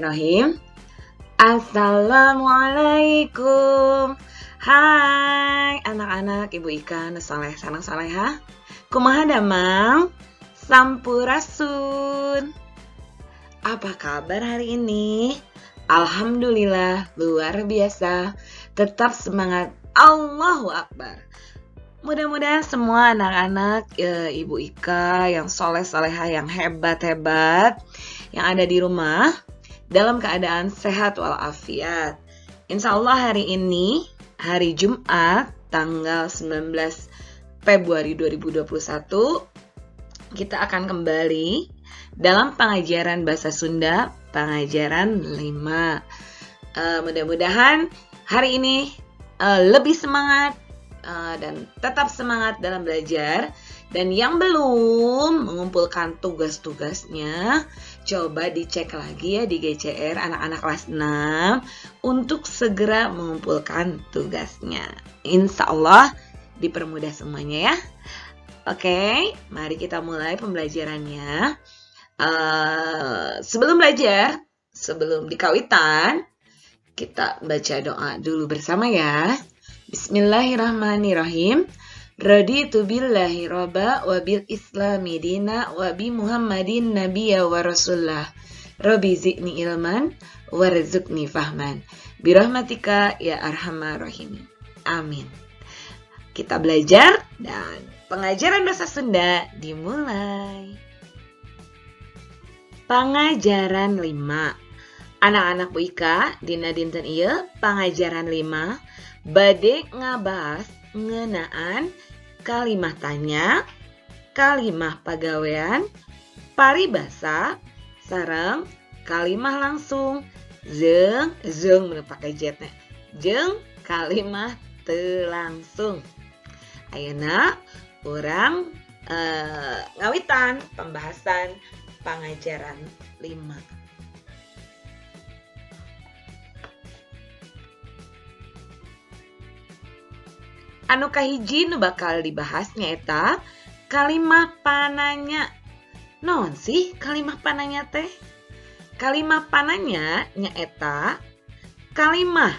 Bismillahirrahmanirrahim. Assalamualaikum. Hai anak-anak, Ibu Ika nu soleh sareng soleha. Kumaha damang? Sampurasun. Apa kabar hari ini? Alhamdulillah, luar biasa. Tetap semangat. Allahu Akbar. Mudah-mudahan semua anak-anak Ibu Ika yang soleh-soleha, yang hebat-hebat, yang ada di rumah dalam keadaan sehat walafiat. Insya Allah hari ini, hari Jumat, tanggal 19 Februari 2021, kita akan kembali dalam pengajaran Bahasa Sunda, pengajaran 5. Mudah-mudahan hari ini lebih semangat dan tetap semangat dalam belajar. Dan yang belum mengumpulkan tugas-tugasnya, coba dicek lagi ya di GCR anak-anak kelas 6 untuk segera mengumpulkan tugasnya. Insya Allah dipermudah semuanya ya. Oke, mari kita mulai pembelajarannya. Sebelum belajar, sebelum dikawitan, kita baca doa dulu bersama ya. Bismillahirrahmanirrahim. Raditu billahi robba wa bil islami dina wa bi Muhammadin nabiyya wa rasulullah. Rabbi zidni ilman warzuqni fahman. Birahmatika ya arhamar rahimin. Amin. Kita belajar dan pengajaran bahasa Sunda dimulai. Pengajaran 5. Anak-anak Bu Ika, dina dinten ieu pengajaran 5 bade ngabahas ngeunaan kalimah tanya, kalimah pagawean, paribasa, sareng kalimah langsung, jeung jeung mun pake j-nya, jeung kalimah teu langsung. Ayeuna urang ngawitan pembahasan pengajaran 5. Anu kahiji nu bakal dibahas nyaeta kalimah pananya. Naon sih kalimah pananya teh? Kalimah pananya nyaeta kalimah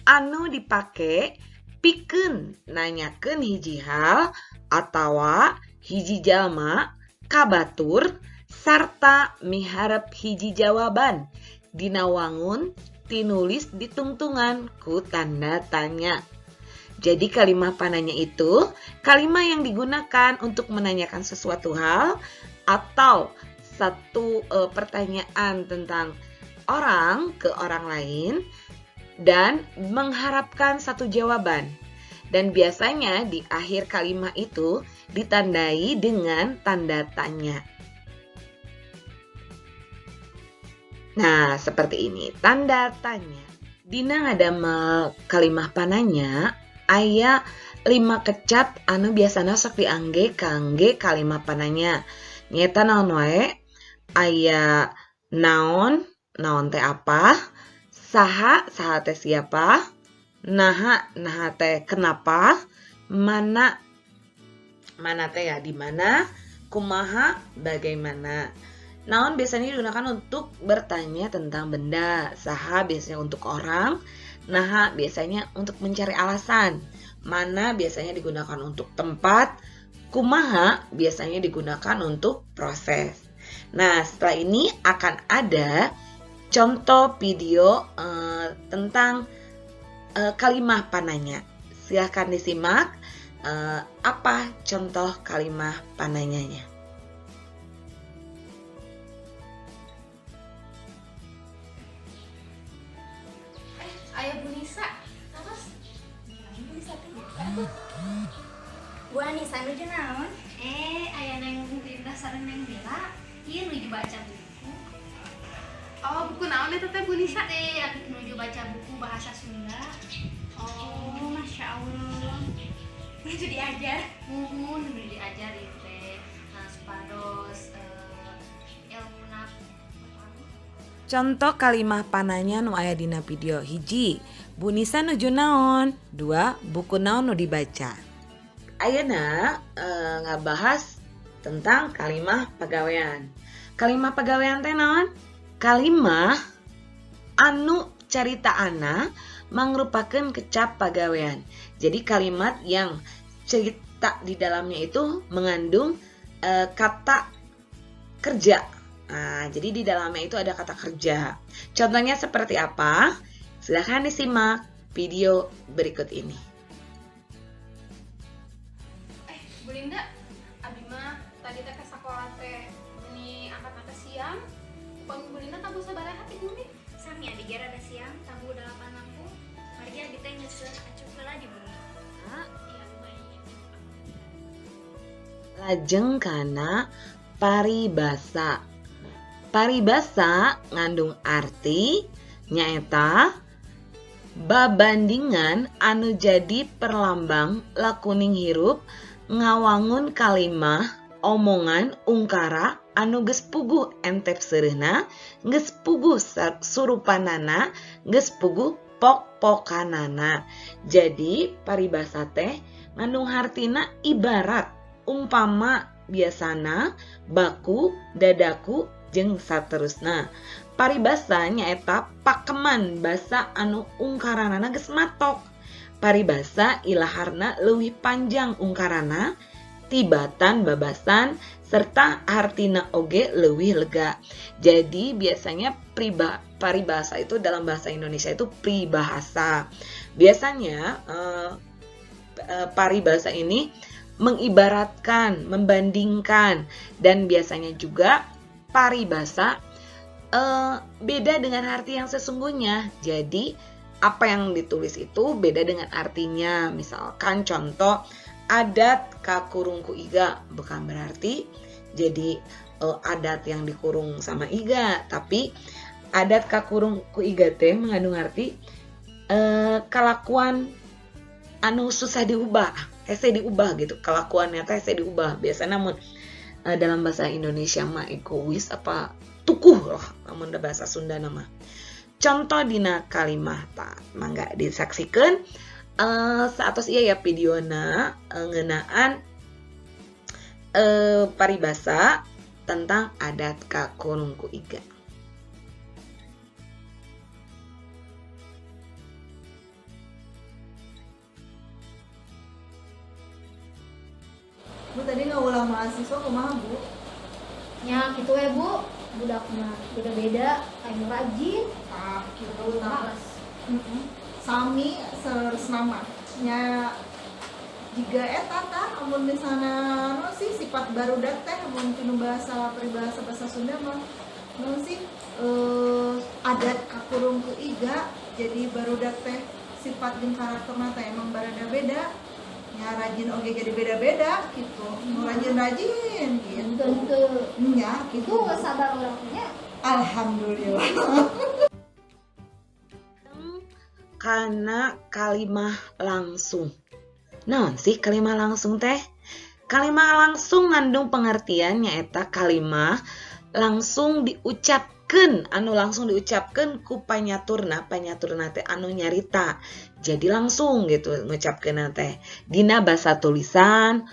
anu dipake pikeun nanyakeun hiji hal atawa hiji jalma ka batur sarta miharep hiji jawaban dina wangun tinulis ditungtungan ku tanda tanya. Jadi kalimah pananya itu kalimah yang digunakan untuk menanyakan sesuatu hal atau satu pertanyaan tentang orang ke orang lain dan mengharapkan satu jawaban. Dan biasanya di akhir kalimat itu ditandai dengan tanda tanya. Nah, seperti ini, tanda tanya. Dina ngadamel kalimah pananya aya 5 kecap anu biasana sok diangge kangge kalimah pananya. Nyaeta naon wae? Aya naon, naon teh apa? Saha, saha teh siapa? Naha, naha teh kenapa? Mana, mana teh ya di mana? Kumaha, bagaimana? Naon biasanya digunakan untuk bertanya tentang benda, saha biasanya untuk orang, naha biasanya untuk mencari alasan, mana biasanya digunakan untuk tempat, kumaha biasanya digunakan untuk proses. Nah, setelah ini akan ada contoh video tentang kalimah pananya. Silahkan disimak apa contoh kalimah pananyanya. Ayo Bu Nisa, terus Bu Nisa teh. Bu Anissa nuju naon? Aya Neng Linda sareng Neng Bella, ieu nuju baca buku. Oh, buku naon eta teh Bu Nisa? Teh nuju baca buku bahasa Sunda. Oh, Masya Allah. Nuju diajar? Muhun nuju diajar ieu teh. Nah, supados ilmuna. Contoh kalimah pananya nu aya dina video. 1, Bu Nisa nuju naon? 2, buku naon nu dibaca? Ayeuna ngabahas tentang kalimah pagawean. Kalimah pagawean teh naon? Kalimah anu caritaana mangrupakeun kecap pagawean. Jadi kalimat yang cerita di dalamnya itu mengandung kata kerja. Nah, jadi di dalamnya itu ada kata kerja. Contohnya seperti apa? Silahkan disimak video berikut ini. Bu Linda, abi mah tadi teh ke sekolah teh ini angkat mata siang. Upami Bu Linda tabuh sabaraha ti bumi? Sami abi ge rada siang, tabuh 8 langkung. Margi abi teh nyeuseun acuk heula di bumi. Iya, lumayan. Lajeng kana paribasa. Paribasa ngandung arti nyaeta babandingan anu jadi perlambang lakuning hirup ngawangun kalimah omongan ungkara anu geus puguh entep seureuhna, geus puguh surupanana, geus puguh pok-pokanana. Jadi paribasa teh ngandung hartina ibarat, umpama, biasana, baku, dadaku, jeung saterusna. Paribasa nyaeta pakeman basa anu ungkaranana geus matok. Paribasa ilaharna leuwih panjang ungkarana, tibatan babasan, serta hartina oge leuwih lega. Jadi biasanya paribasa itu dalam bahasa Indonesia itu pribahasa. Biasanya paribasa ini mengibaratkan, membandingkan, dan biasanya juga paribasa beda dengan arti yang sesungguhnya. Jadi apa yang ditulis itu beda dengan artinya. Misalkan contoh adat kakurung ku iga, bukan berarti jadi adat yang dikurung sama iga, tapi adat kakurung ku iga teh mengandung arti kelakuan anu susah diubah, hese diubah gitu, kelakuannya teh hese diubah. Biasanya namun dalam bahasa Indonesia mah egois apa tukuh lah, namun bahasa Sunda nama. Contoh dina kalimah tak mangga disaksikan saatos iya ya videona ngeunaan paribasa tentang adat kakurung ku iga. Bu tadi ngaulang mahasiswa kumaha Bu? Nya kitu we Bu, budak mah beda-beda, anu rajin. Ah, kitu tah. Sami saleresna nya jiga eta tah amun misalna nu sih sifat barudak teh amun tinu bahasa peribahasa bahasa Sunda mah nu sih adat kakurung ku iga, jadi barudak teh sifat jeung karakterna teh emang barada beda. Ya rajin oge jadi beda-beda gitu. Nu rajin-rajin gitu. Henteu. Nya gitu. Itu sabar urang nya. Alhamdulillah. Kana kalimah langsung. Naon sih kalimah langsung teh? Kalimah langsung ngandung pengertian nyaeta kalimah langsung diucapkeun, anu langsung diucapkeun ku panyaturna, panyaturna teh anu nyarita. Jadi langsung gitu ngucapkeunna teh. Dina basa tulisan,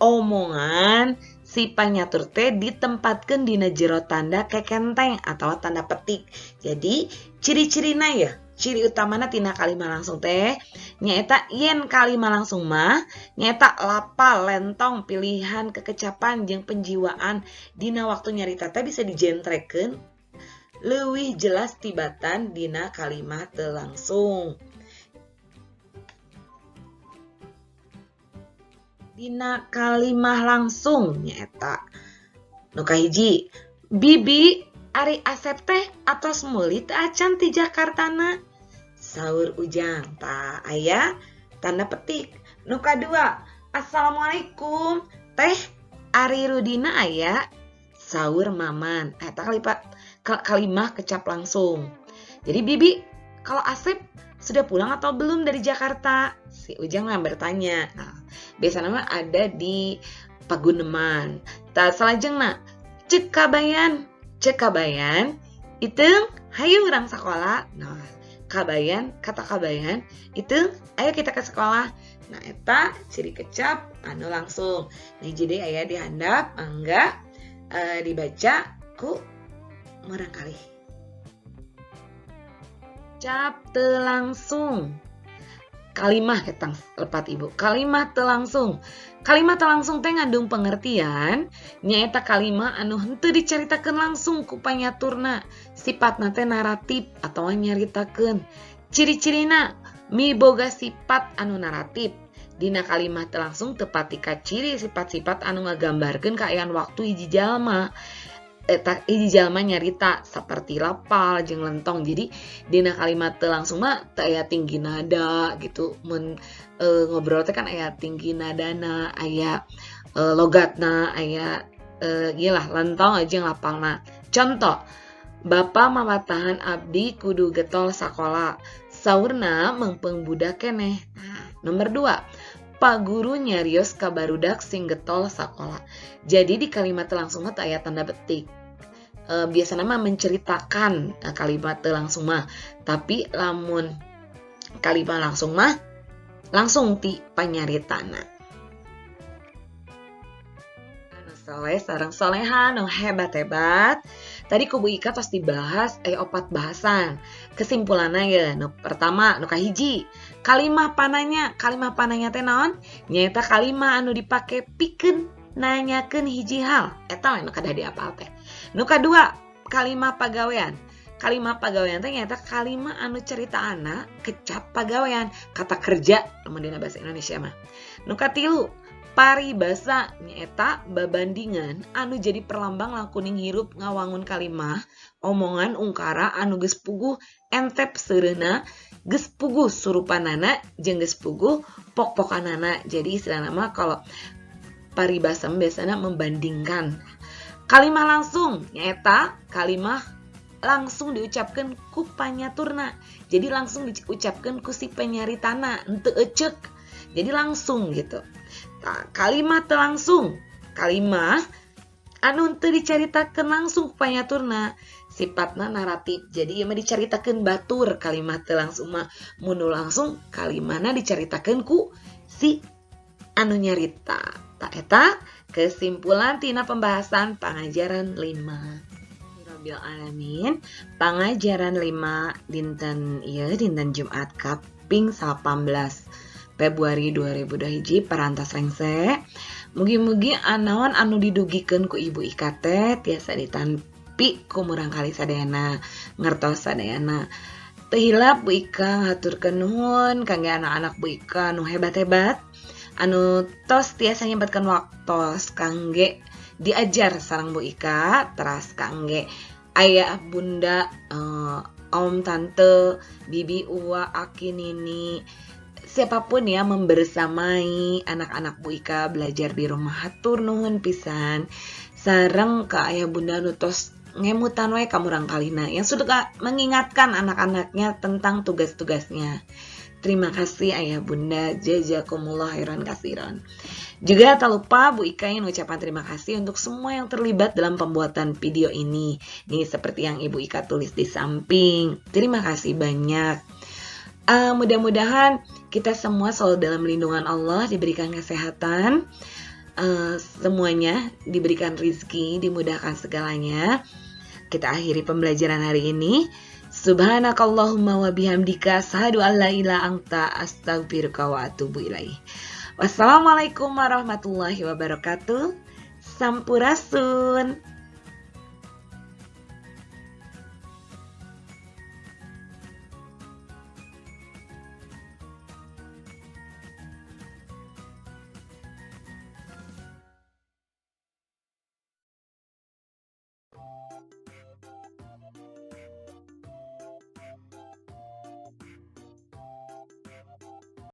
omongan, si panyatur teh ditempatkeun dina jero tanda kekenteng atau tanda petik. Jadi ciri-cirina ya, ciri utamana tina kalimah langsung teh nyaeta yen kalimah langsung mah nyaeta lapal, lentong, pilihan, kekecapan jeung penjiwaan dina waktu nyarita teh bisa dijentrekeun leuwih jelas tibatan dina kalimah teu langsung. Dina kalimah langsung nyaeta nu kahiji, Bibi ari Asep teh atos meuli teu acan ti Jakartana? Saur Ujang. Tah aya tanda petik. Nu kadua, Assalamualaikum teh ari Rudina aya? Saur Maman. Eta kalimah kecap langsung. Jadi Bibi, kalau Asep sudah pulang atau belum dari Jakarta? Si Ujang mah bertanya. Nah, biasanya mah ada di Paguneman. Tah salajengna, ceuk kabayan, ceuk kabayan, iteung hayu urang sakola. Nah, kabayan, kata kabayan, iteung ayo kita ke sekolah. Nah, eta ciri kecap anu langsung. Nih jadi aya di handap mangga dibaca ku murangkalih. Kecap teu langsung. Kalimah ketang lepat ibu. Kalimah teu langsung. Kalimat teu langsung teh ngandung pengertian nyaeta kalimah anu henteu dicaritakeun langsung ku panyaturna. Sifatna teh naratif atawa nyaritakeun. Ciri-cirina miboga sifat anu naratif. Dina kalimat teu langsung tepati ka ciri sifat-sifat anu ngagambarkeun kaayaan waktu hiji jalma. Eta hiji jalma nyarita seperti lapal jeung lentong. Jadi dina kalimat teu langsung mah teu aya tinggi nada gitu. Mun ngobrol teh kan aya tinggi nadana, aya logatna, aya ieu lah lentong jeung lapalna. Contoh, Bapa mamatahan abdi kudu getol sakola. Saurna meungpeung budak keneh. Nah, nomor 2, Pak guru nyarios ka barudak sing getol sakola. Jadi di kalimat langsung mah teu aya tanda petik. Biasana mah menceritakan kalimat teu langsung mah, tapi lamun kalimat langsung mah langsung ti panyaritana. Anu soleh sareng soleha nu hebat-hebat. Tadi ku Bu Ika tos dibahas opat bahasan. Kesimpulanna ya, nu pertama nu kahiji, kalimah pananya. Kalimah pananya teh naon? Nyaeta kalimah anu dipake pikeun nanyakeun hiji hal. Eta we nu kadah diapal teh. Nu kadua, kalimah pagawean. Kalimah pagawean teh nyaeta kalimah anu caritaana kecap pagawean, kata kerja lamun dina bahasa Indonesia mah. Nu katilu, paribasa nyaeta babandingan anu jadi perlambang lakuning hirup ngawangun kalimah, omongan ungkara anu geus puguh entep seureuna, geus puguh surupanana jeung geus puguh pok-pokanana. Jadi istilahna mah kalau paribasa biasana membandingkan. Kalimah langsung nyaeta kalimah langsung diucapkeun ku panyaturna. Jadi langsung diucapkeun ku si panyaritana, henteu eceuk. Jadi langsung gitu. Nah, kalimat teu langsung, kalimah anu teu dicaritakeun langsung ku panyaturna, sifatna naratif. Jadi ieu mah dicaritakeun batur kalimat teu langsung mah. Mun nu langsung kalimahna dicaritakeun ku si anu nyarita. Tah eta kesimpulan tina pembahasan pangajaran 5. Rabbil alamin, pangajaran 5 dinten ieu dinten Jumat kaping 18 Februari 2021 parantos rengse. Mugi-mugi anaon anu didugikeun ku Ibu Ika teh tiasa ditampi ku murangkalih sadayana, ngertos sadayana. Teu hilap Bu Ika ngahaturkeun nuhun kangge anak-anak Bu Ika nu hebat-hebat anu tos tiasa nyempatkeun waktos kangge diajar sareng Bu Ika, teras kangge ayah bunda, om tante, bibi uwa, aki nini, siapapun ya membersamai anak-anak Bu Ika belajar di rumah. Hatur nuhun pisan sareng ka ayah bunda nu tos ngemutan wae ka murangkalihna yang sudah mengingatkan anak-anaknya tentang tugas-tugasnya. Terima kasih ayah bunda, jazakumullah khairan katsiran. Juga tak lupa Bu Ika ingin mengucapkan terima kasih untuk semua yang terlibat dalam pembuatan video ini. Nih seperti yang Ibu Ika tulis di samping. Terima kasih banyak. Mudah-mudahan kita semua selalu dalam lindungan Allah, diberikan kesehatan, semuanya diberikan rizki, dimudahkan segalanya. Kita akhiri pembelajaran hari ini. Subhanakallahumma wa bihamdika asyhadu an la ilaha anta astaghfiruka wa atubu ilaih. Wassalamualaikum warahmatullahi wabarakatuh. Sampurasun.